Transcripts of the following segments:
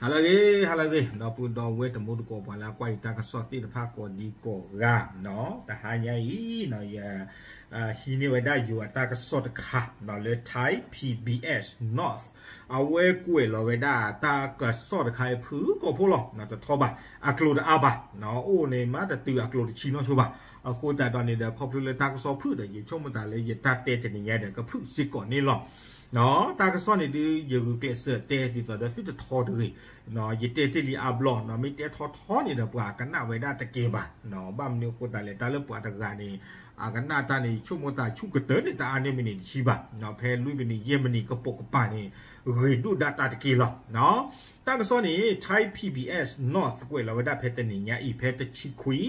ဟါလၢအဂ့ၤ ဟါလၢအဂ့ၤ ဒီပုၢ်ဒီဝဲၢ်တံၤသကိး ပှၤလၢအကွၢ်ယတၢ်ကစီၣ်သ့ၣ်တဖၣ်ကိးဒံကိးဂၤ, တဟါညါအံၤ ယ ဟံးန့ၢ်ဝဲဒၣ်ယိၤအတၢ်ကစီၣ်တခါ လၢ Thai PBS North အဝဲကွဲးလီၤဝဲဒၣ်တၢ်ကစီၣ်တခါအံၤ ဖုၣ်ကိာ်ဖိလီၤ, တထီဘၣ် အကျိၤတအါဘၣ်, အိၣ်န့ၣ်မးတတုၤအကျိၤတဆံနီၣ်ဆိဘၣ်. အဃိသတးဒီးန့ၣ်ဒီး ခီဖျိလၢတၢ်ကစီၣ်ဖုၣ်ဒီး ယဆိကမိၣ်သးလၢယတၢ်တဲတနံၤညါဒီး ကဖုၣ်စ့ၢ်ကီးန့ၣ်လီၤ. တၢ်ကစီၣ်န့ၣ်ဒုး ယဂုာ်ကျဲးစၢးတဲဒ်သိးဒီးသုတထီတဂ့ၤ, ယတဲတ့ၢ်လံအါဘျီ, မ့ၢ်တဲထီထီန့ၣ်ဒီး ပှၤကနၣ်ဝဲဒၣ်တကဲဘၣ်. ဘၣ်မနုၤအဃိသတးလဲၣ်, တၢ်လၢပှၤတဂၤန့ၣ် အကနၣ်တၢ်န့ၣ် ယဆိကမိၣ်သးဆူၣ်ကတၢၢ်န့ၣ် တအါန့ၢ်မံးနံးတဆံဘၣ်, ဖဲလွံၢ်မံးနံး ယဲၢ်မံးနံး ကပိာ်ကပၤန့ၣ် ဂ့ၤဒိၣ်ဒၣ်တၢ်တက့ၢ်လီၤ. တၢ်ကစီၣ်န့ၣ် Thai PBS North ကွဲးလီၤဝဲဒၣ်ဖဲတနံၤညါအံၤ ဖဲတဆံခွံ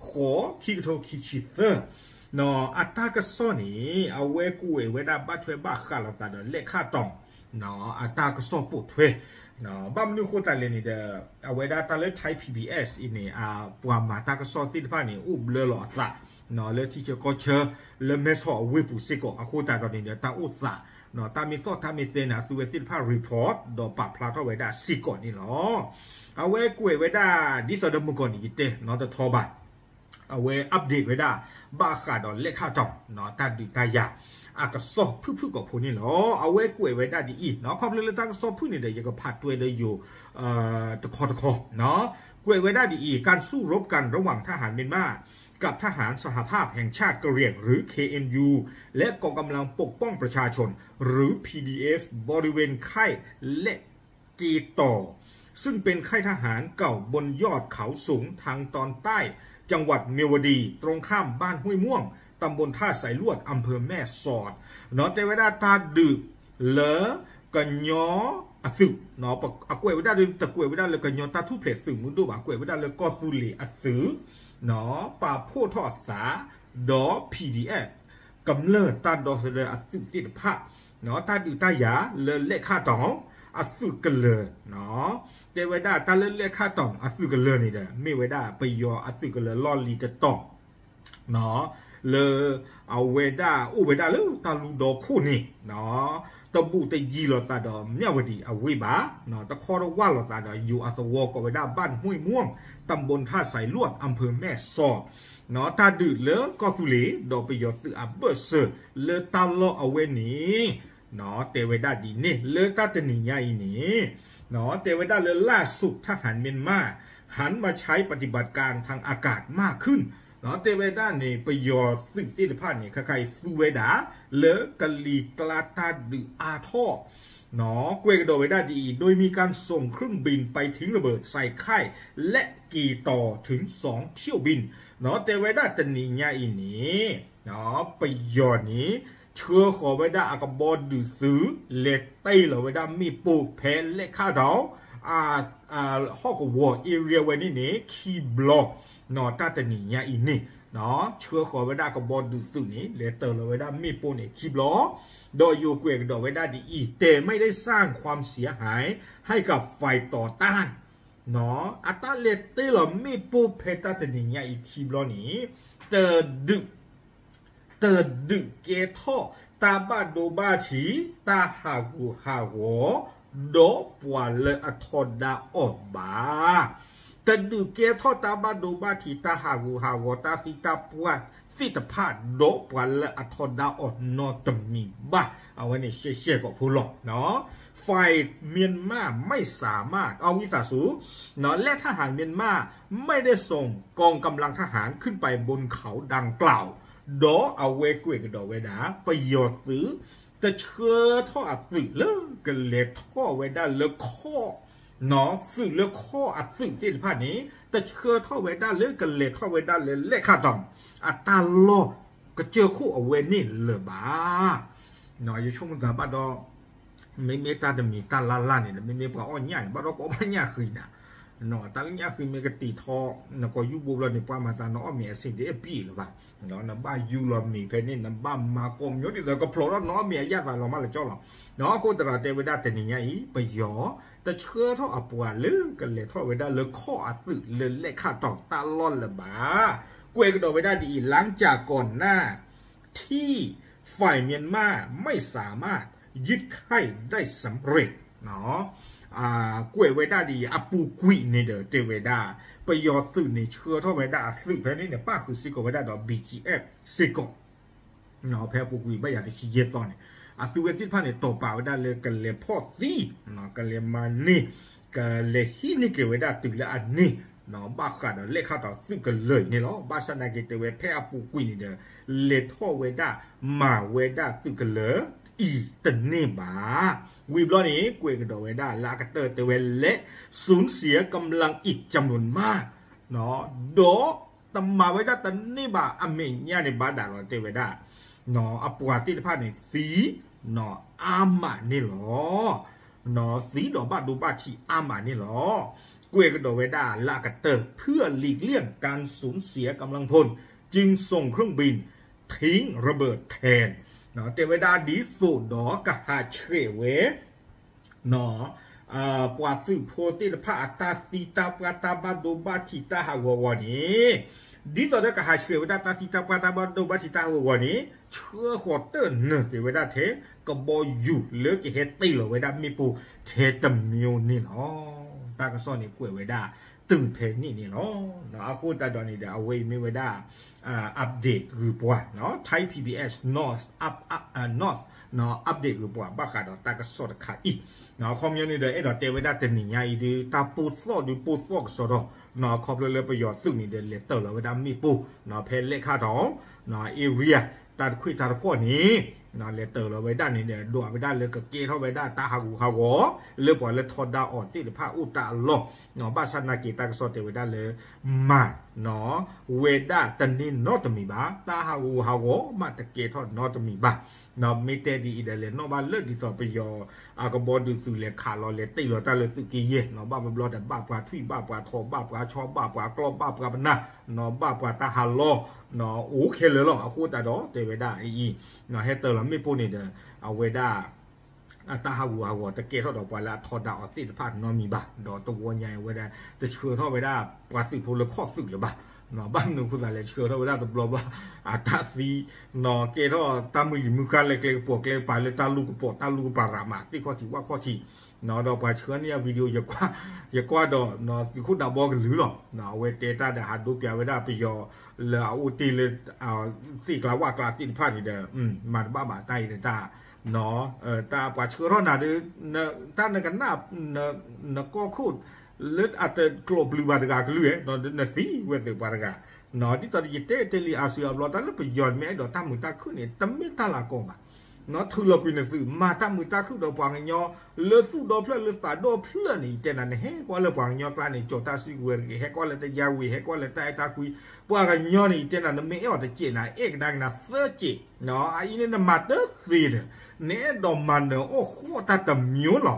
ဃိး ခံကထိခံဆံသၢ အတၢ်ကစီၣ်န့ၣ် အဝဲကွဲးဝဲဒၣ်ဘၣ်ထွဲဘၣ်ဃးလိာ်သးဒီး လဲၣ်ခၣ်တီၤ အတၢ်ကစီၣ်ပိာ်ထွဲ, ဘၣ်မနုၤအဃိသတးလဲၣ်န့ၣ်ဒီး အဝဲဒၣ်တၢ်လၢ Thai PBS အံၤန့ၣ် ပှၤမၤတၢ်ကစီၣ်သ့ၣ်တဖၣ်န့ၣ် အိၣ်ဘျၢလီၤအသး လၢထံဆၢကီၢ်ဆၢ လၢမဲဆီးအဝ့ၢ်ပူၤစ့ၢ်ကီး အဃိသတးဒီးန့ၣ်ဒီး တၢ်အိၣ်သး တၢ်မ့ၢ်သီၣ်တၢ်မ့ၢ်သဲန့ၣ် အသုဝဲသ့ၣ်တဖၣ် report ဒီးပာ်ဖျါထီၣ်ဝဲဒၣ်စ့ၢ်ကီးန့ၣ်လီၤ. အဝဲကွဲးဝဲဒၣ်ဒ်သိးဒီးမုၢ်ကီၢ်န့ၣ် ယတဲနီတထီဘၣ် အဝဲ update ဝဲဒၣ် ဘၣ်ဃးဒီးလဲၣ်ခၣ်တီၤ တၢ်ဒုးတၢ်ယၤ အကစီၣ်ဖုၣ်ဖုၣ်ကိာ်ဖိန့ၣ်လီၤ. အဝဲကွဲးဝဲဒၣ်ဒ်အံၤ, ခီဖျိလၢတၢ်ကစီၣ်ဖုၣ်န့ၣ်ဒီး ယကဖးတွဲဒီးယိၤ တခီတခီ ကွဲးဝဲဒၣ်ဒ်အံၤ, การสู้รบกันระหว่างทหารเมียนมากับทหารสหภาพแห่งชาติกะเหรี่ยงหรือ เคเอ็นยู และกองกำลังปกป้องประชาชนหรือ พีดีเอฟ บริเวณค่ายและ เกตอ ซึ่งเป็นค่ายทหารเก่าบนยอดเขาสูงทางตอนใต้จังหวัดเมียวดี ตรงข้ามบ้านห้วยม่วง ตำบลท่าสายลวด อำเภอแม่สอด တဲဝဲဒၣ်တၢ်ဒုးလၢကညီအသုး, အကွဲးဝဲဒၣ်ဒုး တကွဲးဝဲဒၣ်လၢကညီတၢ်ထူၣ်ဖျဲးသုးမုၢ်ဒိၣ်ဘၣ်, ကွဲးဝဲဒၣ်လၢကီၢ်သူလ့ၤအသုး ပာ်ဖှိၣ်ထီၣ်အသး ဒီး PDF ကမျၢၢ်တၢ်ဒီသဒၢအသုးသ့ၣ်တဖၣ် တၢ်ဒုးတၢ်ယၤလၢလဲၣ်ခၣ်တီၤအသုးကလၢၤ, တဲဝဲဒၣ်တၢ်လၢလဲၣ်ခၣ်တီၤအသုးကလၢၤန့ၣ်ဒီး မ့ၢ်ဝဲဒၣ်ပယီၤအသုးကလၢၤလီၢ်လံၤတတီၤ လၢအဝဲဒၣ်အိၣ်ဝဲဒၣ်လၢတၢ်လူဒီခိၣ်န့ၣ် တဘူးတယံၤလိာ်သးဒီးမၠၣ်ဝတံၤအဝ့ၢ်ဘၣ်, တခီတဝၢ်လိာ်သးဒီးယိၤအသဝီကိးဝဲဒၣ် บ้านห้วยม่วง ตำบลท่าสายลวด อำเภอแม่สอด တၢ်ဒုးလၢကီၢ်သူလ့ၤ ဒီးပယီၤသုးအဘၢၣ်စၢၤလၢတၢ်လီၢ်အဝဲန့ၣ် တဲဝဲဒၣ်ဒ်န့ၣ် လၢတၢ်တနံၤညါအံၤန့ၣ် တဲဝဲဒၣ်လၢ ล่าสุด ทหารเมียนมา หันมาใช้ปฏิบัติการทางอากาศมากขึ้น တဲဝဲဒၣ်န့ၣ် ပယီၤသုးသ့ၣ်တဖၣ်န့ၣ် ခဲခါအံၤသူဝဲဒၣ် လၢကလံၤကျါတၢ်ဒုးအါထီၣ် ကွဲးကဒီးဝဲဒၣ်ဒ်အံၤ โดยมีการส่งเครื่องบินไปทิ้งระเบิดใส่ค่ายและเกตอ ถึงสองเที่ยวบิน တဲဝဲဒၣ်တနံၤညါအံၤန့ၣ် ပယီၤန့ၣ် ဆှၢဃီၤဝဲဒၣ်အကဘီဒုးသုး လဲၤတ့ၢ်လီၤဝဲဒၣ်မ့ၣ်ပိၢ်ဖဲလဲၣ်ခၣ်တီၤ ဟီၣ်ကဝီၤ area ဝဲန့ၣ်န့ၣ် ခံဘျီ တၢ်တနံၤညါအံၤန့ၣ် ဆှၢဃီၤဝဲဒၣ်ကဘီဒုးသုးန့ၣ် လဲၤတ့ၢ်လီၤဝဲဒၣ်မ့ၣ်ပိၢ်န့ၣ် ခံဘျီ ဒီးယိၤကွဲးကဒီးဝဲဒၣ်ဒ်အံၤ แต่ไม่ได้สร้างความเสียหายให้กับฝ่ายต่อต้าน အတၢ်လဲၤတ့ၢ်လီၤမ့ၣ်ပိၢ်ဖဲတၢ်တနံၤညါအံၤခံဘျီန့ၣ် တဒုး တဒုးကဲထီၣ်တၢ်ဘၣ်ဒိဘၣ်ထံး တၢ်ဟးဂူာ်ဟးဂီၤ ဒီးပှၤလၢအထီဒါအီၤဘၣ်. တဒုးကဲထီၣ်တၢ်ဘၣ်ဒိဘၣ်ထံး တၢ်ဟးဂူာ်ဟးဂီၤ တၢ်သံတၢ်ပှၢ်သ့ၣ်တဖၣ် ဒီးပှၤလၢအထီဒါအီၤနီတမံၤဘၣ်. အဝဲန့ၣ်ရှဲရှဲကိာ်ဖိလီၤ. ฝ่ายเมียนมาไม่สามารถ အဝံသးစူၤ และทหารเมียนมาไม่ได้ส่งกองกำลังทหารขึ้นไปบนเขาดังกล่าว ဒီးအဝဲကွဲးကဒီးဝဲဒၣ် ပယီၤသုး တဆှၢထီၣ်အသုးလၢကလဲၤထီၣ်ဝဲဒၣ်လၢခီၣ် သုးလၢခီၣ်အသုးသ့ၣ်တဖၣ်န့ၣ် တဆှၢထီၣ်ဝဲဒၣ်လၢကလဲၤထီၣ်ဝဲဒၣ်လၢလဲၣ်ခၣ်တီၤ အတၢ်လီၢ်ကစၢၢ်ခိၣ်အဝဲန့ၣ်လၢၤဘၣ်. ယဆိကမိၣ်သးဘၣ်ဒီး မ့မ့ၢ်တၢ်တမံၤတၢ်လၢ်လၢ်န့ၣ်ဒီး မ့မ့ၢ်ပှၤအီၣ်ညၣ်န့ၣ် ဘၣ်ဒီးကအီၣ်ဘၣ်ညၣ်ဃံနၤ တၢ်လၢညၣ်ဃံမ့ၢ်ကတံာ်ထီ နကိးယူၢ်ဘိဘျီန့ၣ် ပှၤမၤသးနအီၣ်မ့ၤအဆ့ၣ်ဒ့ၣ်အပံၣ်လၢၤဘၣ်. နဘၣ်ယူၢ်လီၤမ့ၤဖဲန့ၣ် နဘၣ်မၤကိးမညီဒ်သိးကဖျိးထီၣ်နအီၣ်မ့ၤအယၣ်သးလီၤမးလၢကၠီလီၤ. အဃိသတးဒီးတဲဝဲဒၣ်တနံၤညါအံၤ ပယီၤ တဆှၢထီၣ်အပှၤလၢကလဲၤထီၣ်ဝဲဒၣ်လၢခီၣ်အသုးလၢလဲၣ်ခၣ်တီၤတၢ်လီၢ်လၢၤဘၣ်. ကွဲးကဒီးဝဲဒၣ်ဒ်အံၤ หลังจากก่อนหน้าที่ฝ่ายเมียนมาไม่สามารถยึดค่ายได้สำเร็จ เนาะ ကွဲးဝဲဒၣ်ဒ်အံၤ အပူၤကွံာ်န့ၣ်ဒီးတဲဝဲဒၣ် ပယီၤသုးန့ၣ် ဆှၢထီၣ်ဝဲဒၣ်အသုးဖဲန့ၣ်န့ၣ် ပၣ်ဃုာ်စ့ၢ်ကီးဝဲဒၣ်ဒီး ဘီၣ်ကၠံအ့ၣ် စ့ၢ်ကီး ဖဲအပူၤကွံာ်ဘၣ်ယၤတဆံယဲၢ်သီန့ၣ် အသုးဝဲသ့ၣ်တဖၣ်န့ၣ် တီၢ်ပာ်ဝဲဒၣ်လၢကလဲၤဖီၣ်သံ, ကလဲၤမၤန့ၢ်, ကလဲၤဟံးန့ၢ်က့ၤဝဲဒၣ်တုၤလၢအန့ၢ်, ဘၣ်ဃးဒီးလဲၤခးဒီးသုးကလၢၤအံၤန့ၣ်လီၤ. ဘၣ်ဆၣ်သနာ်က့တဲဝဲဖဲအပူၤကွံာ်န့ၣ်ဒီး လဲၤထီၣ်ဝဲဒၣ်မၤဝဲဒၣ်သုးကလၢၤအံၤတန့ၢ်ဘၣ်. ဝံၤဘျီန့ၣ် ကွဲးကဒီးဝဲဒၣ်လၢအကတၢၢ်တဲဝဲ และสูญเสียกำลังอีกจำนวนมาก ဒီးတမၤဝဲဒၣ်တန့ၢ်ဘၣ်အမဲာ်ညါန့ၣ်ဘၣ်ဒၣ်လီၤ တဲဝဲဒၣ် အပှၤသ့ၣ်တဖၣ်န့ၣ်သံ အါမးန့ၣ်လီၤ. သံဒီးဘၣ်ဒိဘၣ်ထံးအါမးန့ၣ်လီၤ. ကွဲးကဒီးဝဲဒၣ်လၢအကတၢၢ် เพื่อหลีกเลี่ยงการสูญเสียกำลังพล จึงส่งเครื่องบินทิ้งระเบิดแทน တဲဝဲဒၣ်ဒ်သိးဒီးကဟးဆှဲးဝဲ ပှၤသုးဖိသ့ၣ်တဖၣ်အတၢ်သံတၢ်ပှၢ်တၢ်ဘၣ်ဒိဘၣ်ထံးတၢ်ဟးဂီၤဂီၤန့ၣ် ဒ်သိးဒီးကဟးဆှဲးဝဲဒၣ်တၢ်သံတၢ်ပှၢ်တၢ်ဘၣ်ဒိဘၣ်ထံးတၢ်ဟးဂီၤဂီၤန့ၣ် ဆှၢဃီၤတၢၢ်နၢၤက့ၤဝဲဒၣ်ထဲ ကဘီယူၤလၢကဟဲတ့ၢ်လီၤဝဲဒၣ်မ့ၣ်ပိၢ်ထဲတမံၤန့ၣ်လီၤ. တၢ်ကစီၣ်န့ၣ်ကွဲးဝဲဒၣ်တုၤဖဲန့ၣ်န့ၣ်လီၤ. အဃိသတးဒီးန့ၣ်ဒီး အဝဲအံၤမ့ၢ်ဝဲဒၣ် update ဂုၤပှၤ Thai PBS North North update ဂုၤပှၤ ဘၣ်ဃးဒီးတၢ်ကစီၣ်တခါအံၤ အခီပညီန့ၣ်ဒီး အဲၣ်ဒိးတဲဝဲဒၣ်တနံၤညါအံၤဒုး တၢ်ပိၢ်သီၣ်ဒုးပိၢ်သီၣ်ကစီဒီး ခီဖျိလၢပယီၤသုးန့ၣ်ဒီး လဲၤတ့ၢ်လီၤဝဲဒၣ်မ့ၣ်ပိၢ် ဖဲလဲၣ်ခၣ်ထီၣ် area တၢ်တခွံၣ်တၢ်တခီၣ်န့ၣ် လဲၤတ့ၢ်လီၤဝဲဒၣ်န့ၣ်ဒီး ဒွးဝဲဒၣ်လၢကကဲထီၣ်ဝဲဒၣ်တၢ်ဟးဂူာ်ဟးဂီၤ လၢပှၤလၢထီဒါအီၤသ့ၣ်တဖၣ်အိၣ်တၢ်အလီၢ် ဘၣ်ဆၣ်သနာ်က့တၢ်ကစီၣ်တဲဝဲဒၣ်လၢ မၤဝဲဒၣ်တန့ၢ်နီတမံၤဘၣ်, တၢ်ဟးဂူာ်ဟးဂီၤမးတကဲထီၣ်နီတမံၤဘၣ်. မ့ၢ်တဲဒ်အံၤဒီး လဲၤနီၣ်ဘၣ်လၢဒ်သိးပယီၤ အကဘီဒုးသုးလဲၤခးလီၤလဲၤတ့ၢ်လီၤတၢ်လၢသုးက့ယဲၢ် ဘၣ်ဘျီဒီး ဘၣ်ပှၤထွံၣ် ဘၣ်ပှၤထိး ဘၣ်ပှၤဆီ ဘၣ်ပှၤကျီ ဘၣ်ပှၤပနၢ် ဘၣ်ပှၤတၢ်ဟးလီ အိၣ်ခဲလၢာ်လီၤ. အဃိသတးဒီးတဲဝဲဒၣ်အံၤ ဟဲတ့ၢ်လီၤမ့ၣ်ပိၢ်န့ၣ်ဒီး အဝဲဒၣ် အတၢ်ဟးဂူာ်ဟးဂီၤတကဲထီၣ်ဒီးပှၤလၢအထီဒါအီၤသ့ၣ်တဖၣ်နီတမံၤဘၣ်, ဒီးတဝီညါအံၤဝဲဒၣ် တဆှၢထီၣ်ဝဲဒၣ်ပှၤသုးဖိလၢခီၣ်သုးလၢၤဘၣ်. ဘၣ်မနုၤအဃိသတးလဲၣ် ဆှၢထီၣ်ဝဲဒၣ်တဘျီဘၣ် အတၢ်သံ ကဲထီၣ်တၢ်မုၢ်လံၤမုၢ်ဃါလၢကျဲကပိာ်ကျဲကပၤလၢတၢ်လူၢ်ကပိာ်တၢ်လူၢ်ကပၤရၤမးသ့ၣ်ခီၣ်ထံးဝၣ်ခီၣ်ထံး ဒီးပှၤဆှၢန့ၢ်အ video ယကွၢ်ဒီး သုးခိၣ်ဒးဘီကလုာ်လီၤ. အဝဲတဲတၢ်ဒီးဟးဒိပၠးဝဲဒၣ်ပယီၤလၢအအိၣ်တ့ၢ်လၢ သ့ၣ်ကျါဝၣ်ကျါသ့ၣ်တဖၣ်န့ၣ်ဒီး မၤတဘၣ်ဘၣ်တၢ်အံၤဒီးတၢ် တၢ်ပှၤဆှၢထီၣ်နၤဒီး တၢ်နကနၣ် နကီၢ်ခိၣ် လၢအတကျိာ်ပျုၤဘၣ်တဂၤကလုာ် နသံဝဲသ့ၣ်ပှၤတဂၤ ဒ်သိးယတဲတဲလံအါစုအါဘျီ တၢ်လၢပယီၤမ့ၢ်အဲၣ်ဒိးတၢ်မုာ်တၢ်ခုၣ်န့ၣ် တမ့ၢ်တၢ်လၤကီဘၣ်. ထုးလီၤကွံာ်နသုး မၤတၢ်မုာ်တၢ်ခုၣ်ဒီးပှၤကညီ လၢသူၣ်ဒီဖျၢၣ်လၢသးဒီဖျၢၣ်န့ၣ် ယတဲနၤ နဟဲကွၢ်လၢပှၤကညီကျါန့ၣ် ကၠီၤတၢ်စုကဝဲၤတဂ့ၤ ဟဲကွၢ်လၢတယါဝ့ၤ ဟဲကွၢ်လၢတၢ်အဲၣ်တၢ်ကွံ ပှၤကညီန့ၣ် ယတဲနၤ နမ့ၢ်အဲၣ်အီၤတစဲးနၤ အဲၣ်ကဒါက့ၤနၤသၢစဲး အအံၤန့ၣ် နမၤတသ့ဒီး နအဲၣ်ဒိးမၤနၢၤအီၣ်ဃီၣ်တၢ်တမံၤလီ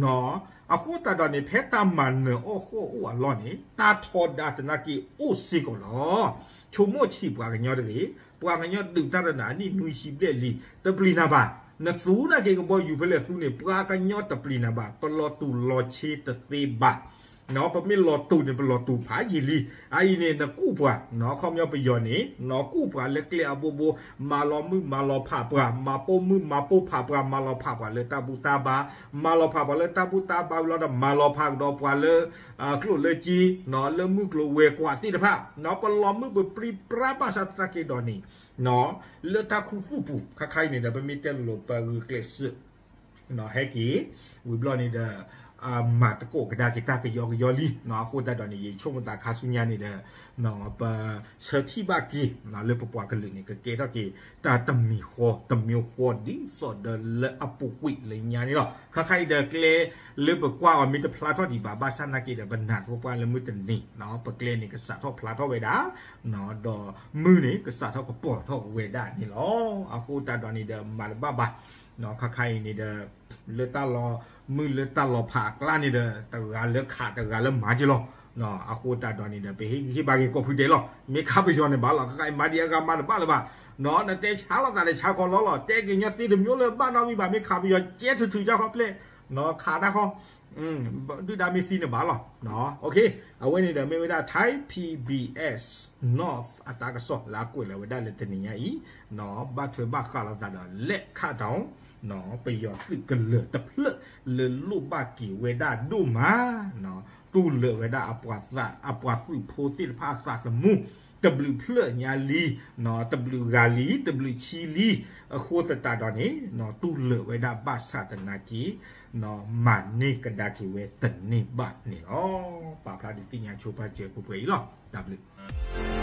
ၤ. အဃိသတးဒီးန့ၣ် ဖဲတၢ်မၤနၢၤအီၣ်ဃီၣ်အိၣ်အလီၢ်န့ၣ် တၢ်ထီဒါသနာ်က့အိၣ်စ့ၢ်ကီးလီၤ. ဆိကမိၣ်ဆံးပှၤကညီတဂ့ၤ, ပှၤကညီဒုးတၢ်တနၤအနံၣ်နွံဆံဘျဲၣ်လံ, တပျံၤနၤဘၣ်. နသူနာ်က့ကဘီယူၤဖဲလဲၣ်သူန့ၣ် ပှၤကညီတပျံၤနၤဘၣ်. ပလီၤတူာ်လီၤဆ့တသ့ဘၣ်. ပမ့ၢ်လီၤတူာ်န့ၣ် ပလီၤတူာ်ဖးယံာ်လံ. အအံၤန့ၣ် နကူၣ်ပှၤ, ခီပညီပယီၤန့ၣ် နကူၣ်ပှၤလၢကျဲအဘိဘိ, မၤလီၤမုၢ်မၤလီၤဖးပှၤ, မၤပိာ်မုၣ်မၤပိာ်ဖးပှၤ, မၤလီၤဖးပှၤလၢတၢ်ဘူၣ်တၢ်ဘါ, မၤလီၤဖးပှၤလၢတၢ်ဘူၣ်တၢ်ဘါဝံၤလီၤဒီး မၤလီၤဖးကဒီးပှၤလၢ ကျိၣ်လၢစ့, လၢမုၢ်ကျိၤဝဲၤကွာ်သ့ၣ်တဖၣ်, ပလီၤမုၢ်ပပြံပြါဘၣ်ဆၣ်သနာ်က့ဒီးန့ၣ် လၢတၢ်ခူသူၣ်ပူၤ ခါခါအံၤန့ၣ်ဒီး ပမ့ၢ်တဲလိၤလိၤ ပဂုာ်ကျဲးစၢး ဟဲက့ၤ ဝံၤဘျီန့ၣ်ဒီး မၤသကိးကဒါက့ၤတၢ်ကယီကယီလံ. အဃိသတးဒီးန့ၣ် ယဆိကမိၣ်သးခါဆူညါန့ၣ်ဒီး ပဆၢထံၣ်ဘၣ်က့ၤ လၢပပှၤကလုာ်န့ၣ် ကကဲထီၣ်က့ၤ တၢ်တမံၤဃီ တမံၤဃီ ဒ်သိးဒီးလၢအပူၤကွံာ်လၢညါန့ၣ်လီၤ. ခါခါအံၤဒီးကျဲလၢပကွၢ်အီၤမ့ၢ်တဖျါထီၣ်ဒံးဘၣ် ဘၣ်ဆၣ်သနာ်က့ဒီး ပနာ်သပှၢ်ပှၢ်လၢမုၢ်တနံၤ ပကျဲန့ၣ် ကစးထီၣ်ဖျါထီၣ်ဝဲဒၣ် ဒီးမုၢ်န့ၣ် ကစးထီၣ်ကပီၤထီၣ်ဝဲဒၣ်န့ၣ်လီၤ. အဃိသတးဒီးန့ၣ်ဒီး မၤတဘၣ်ဘၣ် ခါခါအံၤန့ၣ်ဒီး လၢတၢ်လီၤမုၢ်လၢတၢ်လီၤဖးအကျါန့ၣ်ဒီး တဂၤလၢခးတဂၤလၢမၤက့ၤလီၤ. အဃိသတးဒီးန့ၣ်ဒီး ပဟ့ၣ်ဂံၢ်ဟ့ၣ်ဘါက့ၤကိးဖုဒဲးလီၤ. မ့ၢ်ခးပယီၤန့ၣ်ဘၣ်လီၤ ခါခါအံၤမၤဒံးအဂၤမၤတဘၣ်လၢၤဘၣ်. နတဲဆါလိာ်သးဒီးဆါခီလီလီၤ တဲက့ၤညီသ့တမံၤလၢၤဘၣ်နီတမံၤဘၣ် မ့ၢ်ခးပယီၤကဲထုးထုးကၢ်ခီပျဲၢ် ခးတၢ်ဃီ, ဒုၣ်ဒါမ့ၢ်သံန့ၣ်ဘၣ်လီၤ. အဝဲန့ၣ်ဒီးမ့ၢ်ဝဲဒၣ် Thai P B S North အတၢ်ကစီၣ်လၢအကွဲးလီၤဝဲဒၣ်လၢတနံၤညါအံၤ, ဘၣ်ထွဲဘၣ်ဃးလိာ်သးဒီး လဲၣ်ခးတီၤ ပယီၤသုးကလၢၤတဖျၢၣ်လၢလိၣ်ဘၣ်က့ၤဝဲဒၣ်ဒိၣ်မး, တူၢ်လိာ်ဝဲဒၣ် အပှၤသုးဖိသ့ၣ်တဖၣ်အသးသမူ တဘျုးဖျၢၣ်ညါလံ, တဘျုးဂၤလံ, တဘျုးဆံလံ, အဃိသတးဒီးန့ၣ် တူၢ်လိာ်ဝဲဒၣ်ဘၣ်ဆၣ်သနာ်က့ မၤန့ၢ်ကဒါက့ၤဝဲတန့ၢ်ဘၣ်န့ၣ်လီၤ. ပာ်ဖျါဒုးသ့ၣ်ညါဆိပာ်စၢၤပှဲၤပှဲၤအံၤလီၤ. တၢ်ဘျုး